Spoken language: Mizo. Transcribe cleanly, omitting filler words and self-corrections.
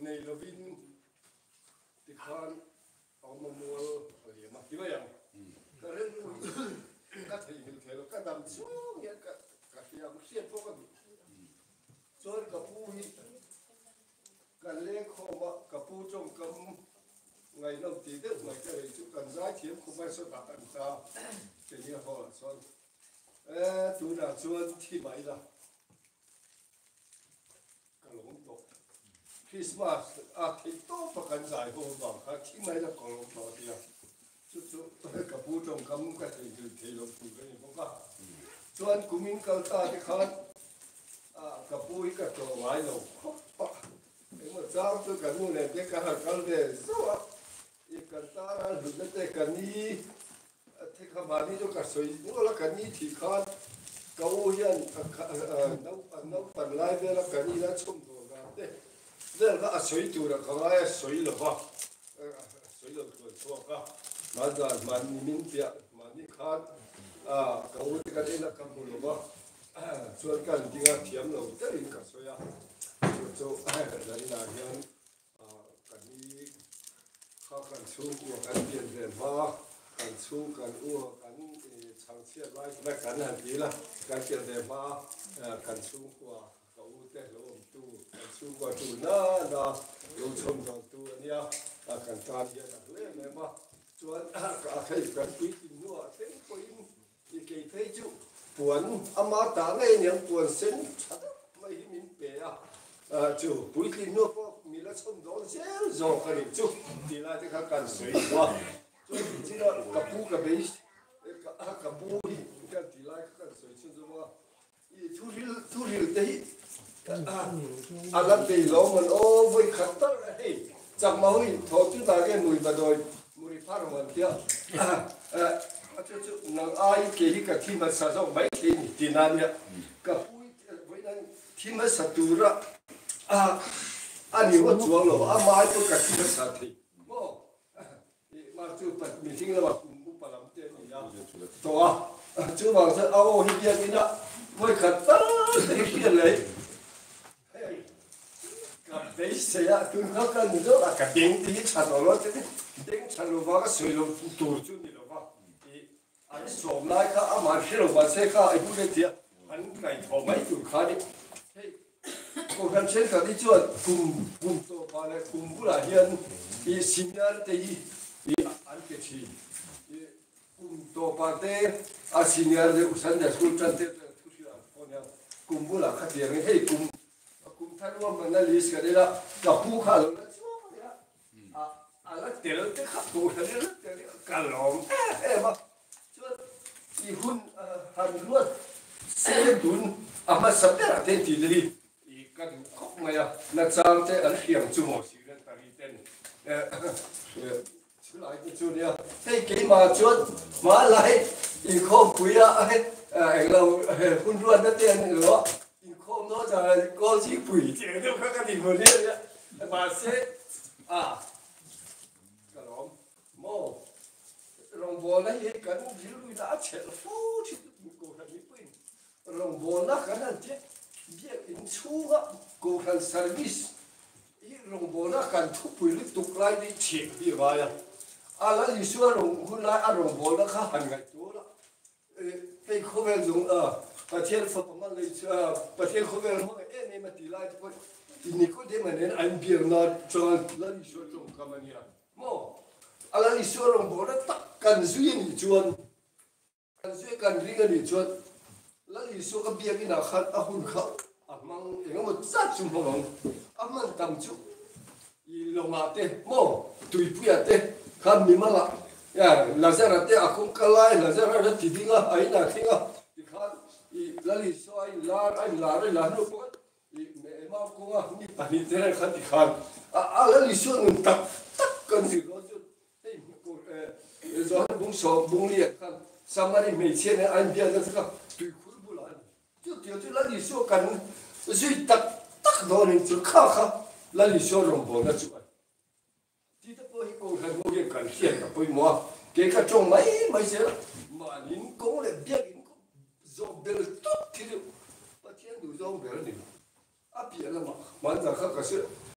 Nei lovin tikhan a awm a mual a liam a ti mai ang. Ka rilru hi ka theihnghilh thei lo, ka dam chhung hian ka ka hria ang, hriat pawh ka duh. Chuan ka pu hi kan lengkhawm a, ka pu tawngkam ngaihnawm tih deuh mai ka nei chu kan zaithiam khawp mai sawtah kan ta Kenya Hall ah chuan e tunah chuan thi mai la. Ka lawm tawh. Christmas a theih tawp a kan zai ho vang kha thi mai la ka lawm tawh a tia. Chu chu ka pu tawngkam ka theihnghilh thei lo tur ka ni bawk a. Chuan kumin kal ta te khan ka pu hi ka tlawh ngai lo khawp a. Engmaw chang chu ka nu nen te ka han kal ve zauh a. I kan tana hlutna te ka ni Thikha mahni chu ka sawi nual a, ka ni thih khan ka u hian a naupan lai vela ka ni la chhawm dawn dan te vel kha a sawi tura ka ngai a sawi lo va, a sawi lo tluan chhuak a, hmanzan mahni min piah mahni khan ka u te kan en a ka hmu lo va, chuan ka han ding a thiam lo deuhin ka sawi a, chu chu Zarina hian Ka ni kha kan chhungkua kan pian ve hma, kan chhung kan u kan chhangchhiat lai kha kan han ti la, kan pian ve hma kan chhungkua ka u te lo awmtu, kan chhungkua tu na na lo chhawm zawngtu a nia, kan tan hian a hlu em em a, chuan ka hei kan puitling hnuah thleng pawhin I kei phei chu puan ama tah ngei aniang puan sen tha deuh mai hi min pe a, chu puitling hnu pawh mi la chhawm dawn zel zawk a nih chu tih lai te kha kan sawi duh a, chuan nichin a ka pu ka bei ka pu hi kan tih lai kha kan sawi chhun zawm a. I thuril thuril te hi a la bei lo mawn aw vawi khat tal a hei chakma ho in thaw chu dah nge mui va dawi muri phar ho an tia a chu chu nang ai ke hi ka thi hmasa zawk mai thei ni ti na nia ka pu vawi nan thi hmasa tura a a ni ngawt chuang lo a mai pawh ka thi hmasa thei maw. Mah chu mihring lamah kum upa lam te a ni a tawh a, chuvang chuan a aw hi biakin a vawi khat tal te hi hriat leh hei ka beisei a, tun kha ka ni deuh a, ka deng te hi tha tawh lo te deng tha lo vang a sawi lo tur chu ni lo va, ih an sawm lai kha amah hre lo mahse kha i hu ve tia an ngaihthawh mai tur kha ni hei. Kohhran thenkhat hi chuan kum kum tawpah leh kum bulah hian i senior te hi i an pe thin. I kum tawpah te a senior deuh Sunday school tan te chuan thu hrilh ang pawh nia kum bulah khatiang hi hei kum kum thar ruahmanna list kan en a ka pu kha a lo la chuang a nia a a la tel te kha kohhran hi a la tel hi ka lawm em em a. Chuan i hun han ruat se dun a hmasa berah te tih te hi i ka duh khawp mai a, nachang te an hriam chu maw Siren Tari ten chulai te chu nia, hei keimah chuan hmalai inkhawmpui a englo hun ruatna te an ni lo a, inkhawm dawn zan kawl zingpui tih ang deuh kha ka ni hmu hle a nia, mahse a ka lawm. Maw? Rawngbawlna hi hei kan rilruina a chhelh fo thin chu Kohhran mipuiin rawngbawlna kan han tia biakin chhunga Kohhran service hi rawngbawlna kan thupui lutuk lai hi chhiah hi a ngai a. A Lal Isua rawng hun lai a rawngbawlna kha han ngaihtuah la. Hei khawvel zawng Pathian fapa hmang lei chu Pathian khawvel hmang em em a ti lai te pawh Nikodema nen an biakna chuan Lal Isua tawngkam a nia. Maw? A Lal Isua rawngbawlna tak kan zui a nih chuan, kan zui a kan ring a nih chuan Lal Isua ka biakin ah khan a hun kha a hmang eng emaw zat chu hmang ang. A hman tam chu i lawngah te maw tuipuiah te khan mimangah Lazara te a kawngka lai Lazara a ti ding a, a inah thleng a tikhan i Lal Isua a inlar a inlar a inlar hnu pawh I Emau kawnga mi pahnih te reng khan tikhan a Lal Isua nun tak tak kan zir dawn chu hei Johan bung sawm bung lian khan Samari hmeichhia nen an inbiakna chu kha tuikhur bulah a ni. Chutiang chu Lal Isua kan zui tak tak dawnin chu kha kha Lal Isua rawngbawlna chu a ni. Tih te pawh hi Kohhran ho hian kan hriat a pawimawh a, kei ka tawng mai mai zel a, mahniin kawng leh biakin kawng zawh bel tawp khi chu Pathian duhzawng ber a ni lo. A piah lamah hmanzar kha ka hrilh.